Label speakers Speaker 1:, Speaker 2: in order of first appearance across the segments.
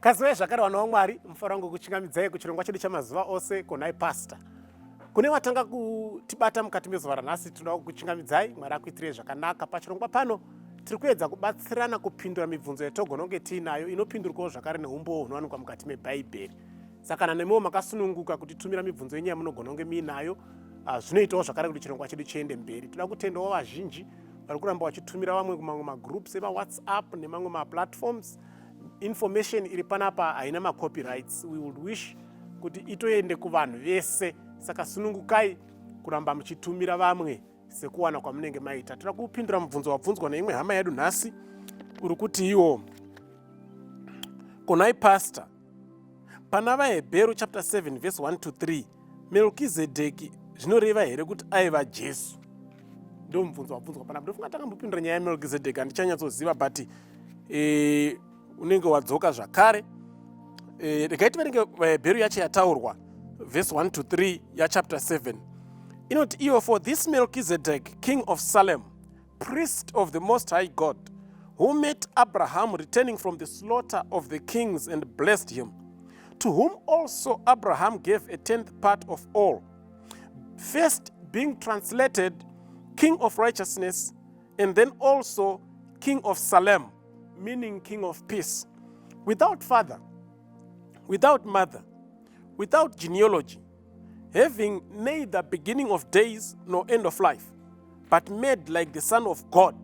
Speaker 1: Kazivai zvakare vana vaMwari, mufaro wangu kuchingamidzai kuchirongwa chedu chamazuva ose konai pastor. Kune watanga kutibata mukati mezuva ranhasi tinoda kukuchingamidzai, Mwari akuitirei zvakanaka. Pachirongwa pano tiri kuedza kubatsirana kupindura mibvunzo yatogona kunge tiinayo inopindurwawo zvakare neumbowo hunowanikwa mukati mebhaibheri. Saka kana nemiwo makasununguka kutitumira mibvunzo yenyu yamunogona kunge muinayo, zvinoitawo zvakare kuti chirongwa chedu chiende mberi. Toda kutendawo vazhinji vari kuramba vachitumira vamwe kumamwe magroups emawhatsapp nemamwe maplatforms. Information iri panapa haina macopyrights. We would wish kuti itoende kuvanhu vese, saka sunungukai kuramba muchitumira vamwe sekuwana kwamunenge maita. Toda kupindura mubvunzo wabvunzwa neimwe hama yedu nhasi uri kuti iwo konai pastor, pana vaHebheru chapter 7 verse 1 to 3, Melkizedeki zvinoreva here kuti aiva Jesu? Ndo mubvunzo wabvunzwa panapa. Ndofunga takambopindura nyaya yaMelkizedeki, handichanyatsoziva, but unenge wadzoka zvakare. Regai tiverenge vaHebheru yacho yataurwa, verse 1 to 3 yachapter 7 inoti iyo, "For this Melchizedek, king of Salem, priest of the Most High God, who met Abraham returning from the slaughter of the kings and blessed him, to whom also Abraham gave a tenth part of all, first being translated king of righteousness, and then also king of Salem, meaning king of peace, without father, without mother, without genealogy, having neither beginning of days nor end of life, but made like the Son of God,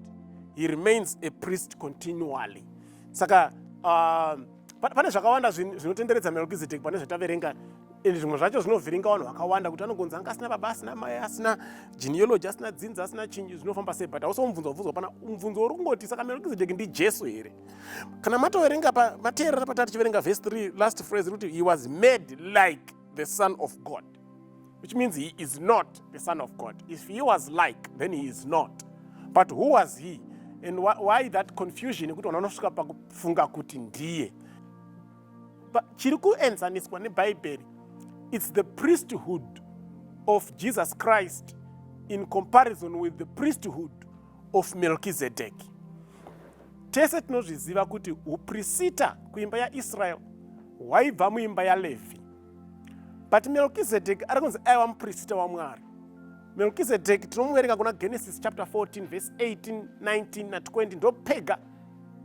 Speaker 1: he remains a priest continually." Saka pane zvakawanda zvinotenderedza Melkizedek pane zvataverenga, ende zvimwe zvacho zvinovhiringa vanhu vakawanda kuti anogonzi anga asina baba, asina mai, asina genealogy, asina dzinza, asina chinyi, zvinofamba sei? But hausi mubvunzo wabvunzwa pana. Mubvunzo uri kungoti, saka Melkizedek ndiJesu here? Kana matoverenga, mateerera patati tichiverenga verse 3, last phrase kuti he was made like the Son of God, which means he is not the Son of God. If he was like, then he is not. But who was he, and why that confusion yekuti vanhu vanosvika pakufunga kuti ndiye? Chiri kuenzaniswa nebhaibheri, it's the priesthood of Jesus Christ in comparison with the priesthood of Melchizedek. Tese tinozviziva kuti uprisita kuimba yaIsrael hwaibva muimba yaLevhi, but Melchizedek ari kunzi aiva muprista waMwari. Melchizedek tinomuverenga kuna Genesis chapter 14 verse 18, 19 na20. Ndopega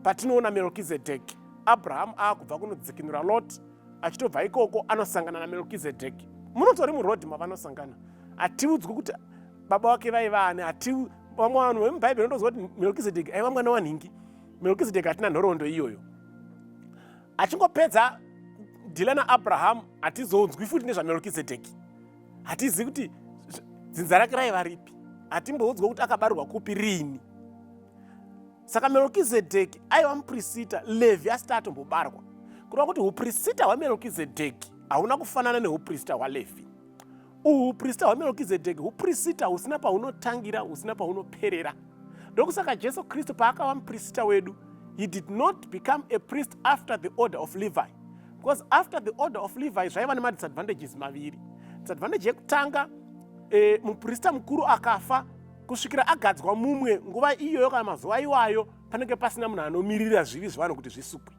Speaker 1: patinoona Melchizedek. Abrahamu aakubva kunodzikinura Lot, achitobva ikoko anosangana naMelchizedek. Munotori murodhi mavanosangana. Hatiudzwi kuti baba vake vaiva ani. Hati vamwe vanhu vemubhaibheri vanotoziva kuti Melchizedek aiva mwana wanhingi. Melchizedek hatina nhoroondo iyoyo. Achingopedza deal naAbrahamu, hatizonzwi futi nezvaMelkizedeki. Hatizivi kuti dzinza rake raiva ripi, hatimboudzwa kuti akabarirwa kupi, rini. Saka Melkizedeki aiva muprisita Levhi asati atombobarwa, kureva kuti uprisita hwaMelkizedeki hauna kufanana neuprista hwaLevhi. Uhu uprista hwaMelkizedeki uprisita husina paunotangira, husina paunoperera. Ndokusaka Jesu Kristu paakava muprista wedu, he did not become a priest after the order of Levi, because after the order of Levi zvaiva nemadisadvantages maviri. Disadvantage yekutanga, muprista mukuru akafa, kusvikira agadzwa mumwe, nguva iyoyo kana mazuva iwayo panenge pasina munhu anomirira zvivi zvevanhu kuti zvisukwe.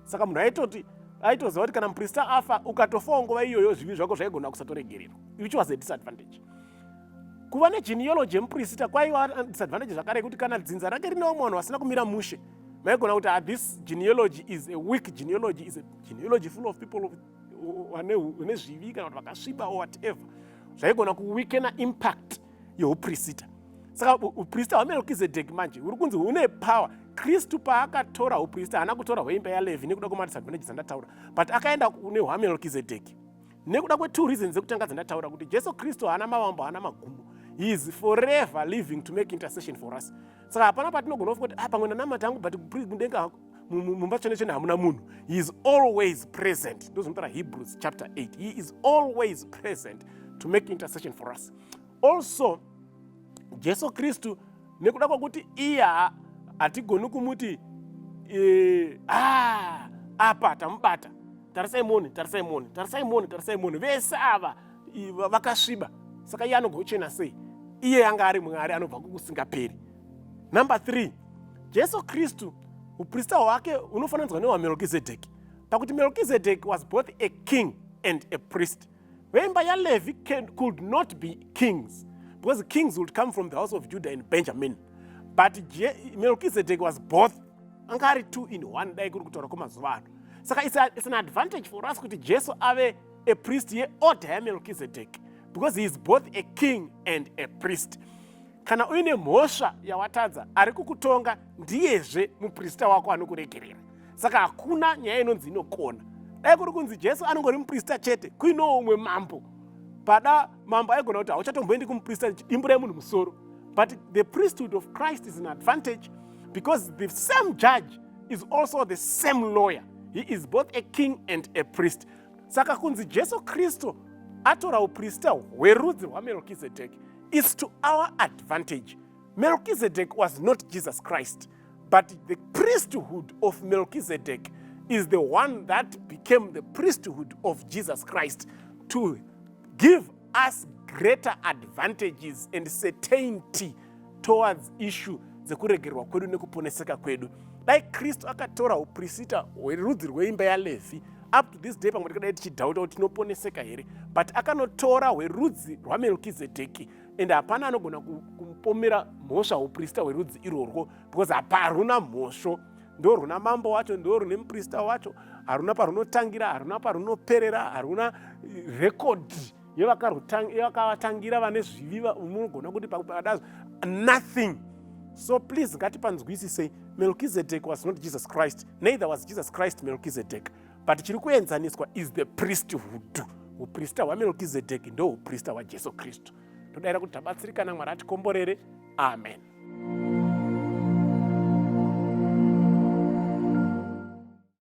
Speaker 1: Saka munhu aitoti aitoziva kuti kana muprista afa, ukatofawo nguva iyoyo, zvivi zvako zvaigona kusatoregererwa, which was a disadvantage. Kuva negenealogy yemuprista kwaiva disadvantage zvakare, yekuti kana dzinza rake rine vamwe vanhu vasina kumira mushe, maigona kuti, ah, this genealogy is a weak genealogy, is a genealogy full of people vane zvivi kana kuti vakasviba or whatever. Zvaigona kuweakena impact yeuprista. Saka uprista hwaMelkizedeki manje huri kunzi hune power. Kristu paakatora uprista, haana kutora hweimba yaLevhi nekuda kwemadisadvantages andataura, but akaenda kune hwaMelkizedeki nekuda kwetwo reasons. Dzekutanga dzandataura kuti Jesu Kristu haana mavambo, haana magumo. He is forever living to make intercession for us. Saka hapana patinogona kufunga kuti, ah, pamwe nanamata angu, but kudenga mumba tsvene tsvene hamuna munhu. He is always present. Ndozvinotaura Hebrews chapter 8. He is always present to make intercession for us. Also Jesu Kristu, nekuda kwekuti iye hatigoni kumuti ah, apa tamubata, tarisai muone, tarisai muone, tarisai muone, tarisai muone, vese ava vakasviba, saka iye anogochena sei, iye anga ari Mwari anobva kukusingaperi? Number 3, Jesu Kristu uprista hwake hunofananidzwa nehwaMelkizedeki. Pakuti Melchizedek was both a king and a priest. Veimba yaLevi could not be kings because kings would come from the house of Judah and Benjamin. But Melchizedek was both. Anga ari two in one, dai kuri kutaura kwemazuva ano. Saka it's an advantage for us kuti Jesu ave a priest yeorder yaMelchizedek because he is both a king and a priest. Kana uine mhosva yawatadza, ari kukutonga ndiyezve muprista wako anokuregerera. Saka hakuna nyaya inonzi inokona. Dai kuri kunzi Jesu anongori muprista chete, kuinewo umwe mambo, pada mambo aigona kuti hauchatomboendi kumuprista, chidimburai munhu musoro. But the priesthood of Christ is an advantage because the same judge is also the same lawyer. He is both a king and a priest. Saka kunzi Jesu Kristu atora uprista hwerudzi rwaMelchizedek is to our advantage. Melchizedek was not Jesus Christ, but the priesthood of Melchizedek is the one that became the priesthood of Jesus Christ to give us greater advantages and certainty towards issue dzekuregerwa kwedu nekuponeseka kwedu. Dai Kristu akatora uprista hwerudzi rweimba yaLevhi, up to this day pamwe tikadai tichidhauta kuti tinoponeseka here, but akanotora hwerudzi rwaMelkizedeki and hapana anogona kumupomera mhosva uprista hwerudzi irworwo because haparuna mhosvo. Ndo runa mambo wacho, ndo rune muprista wacho. Haruna parunotangira, haruna parunoperera, haruna rekodhi yevakavatangira vane zvivi munogona kuti pakadazo, nothing. So please, ngatipanzwisisei. Melchizedek was not Jesus Christ, neither was Jesus Christ Melchizedek, but chiri kuenzaniswa is the priesthood. Uprista hwaMelchizedek ndo uprista hwaJesu Kristu. Todayira kuti tabatsirikana. Mwari atikomborere. Amen.